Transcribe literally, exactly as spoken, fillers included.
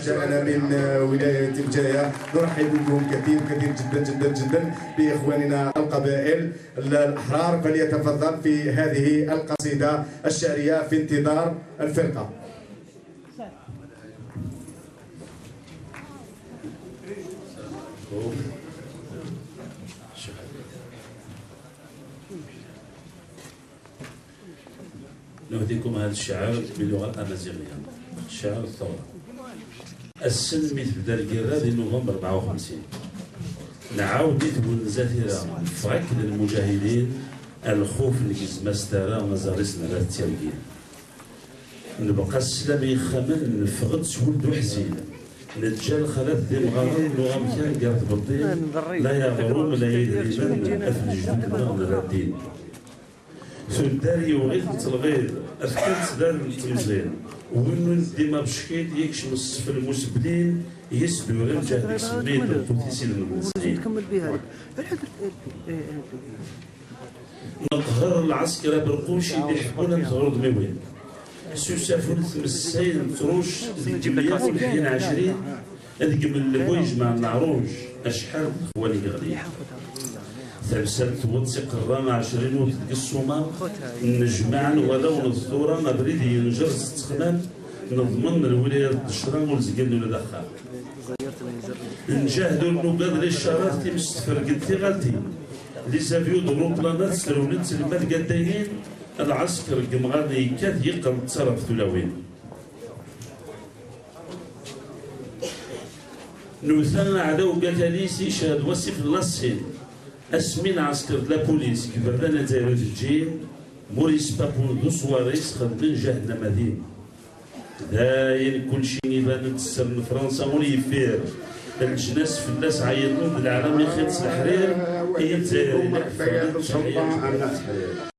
جاءنا من ولاية بجاية. نرحب بكم كثير، كثير جدًا، جدًا، جدًا، بإخواننا القبائل الأحرار. فليتفضل في هذه القصيدة الشعرية في انتظار الفرقة. نهديكم هذا الشعر باللغة الأمازيغية، شعر الثورة. Ass-n mi tebda lgirra di November rebɛa u xemsin, nɛawed i twenza tira, neffeɣ-ak d lmujahidin, a lxuf n gezma-s tara, aẓar-is nerra-t d tirgin. Nebqa sslam i yixxamen, neffeɣ-d s wul d uḥzin, neǧǧa lxalat d imɣaren, nuɣ amkan gar tbeṭṭin, la i aɣrum, la i yidrimen, af lejdud-nneɣ nerra ddin. Tuddar yewɣi-tent lɣid, afkan-tt d allen n temẓin. Win ur neddim abeckiḍ, yekcem ṣṣef lmus blin, yesdura lǧehd-is mmid, lqut-is ilmend snin. Neqher lɛesker aberquc i d-iḥebbun am tɣurdmiwin. S usafu n tmessay n ṭruc deg meyya u leḥya n ɛecrin, deg mellebu yejmeɛ leɛruj, acḥal n lexwal i yeɣlin. Tamsalt tewweḍ s iqerra ɛecrin ur deg ṣṣuma, nnejmaɛ n warraw n ḍḍura, abrid yenjer s ttexmam, neḍmen lwilaya d ddecra ur zgilen ula d axxam. Nǧahd ur nugad licarat, times tferged tiɣaltin. Les avions d ṛuplanat strewlen-tt lmal gaddayen, lɛesker n yemɣaren yekkat yeqqel d ttara ɣef tulawin. Nuta aɛdaw gatalis icehd wasif n lassin. Asmi lɛesker d lapulis deg berdan azzayri teǧǧin, Maurice Papon d uṣwar-is xedmen jahennama din. Dayen kulci iban-d sser n Fransa ur yeffir. Leǧnas fell-as ɛeyyḍen d leɛlam ixir s leḥrir, i Izzayriyen iḥeffalen ttceḥḥiren ttḥerir.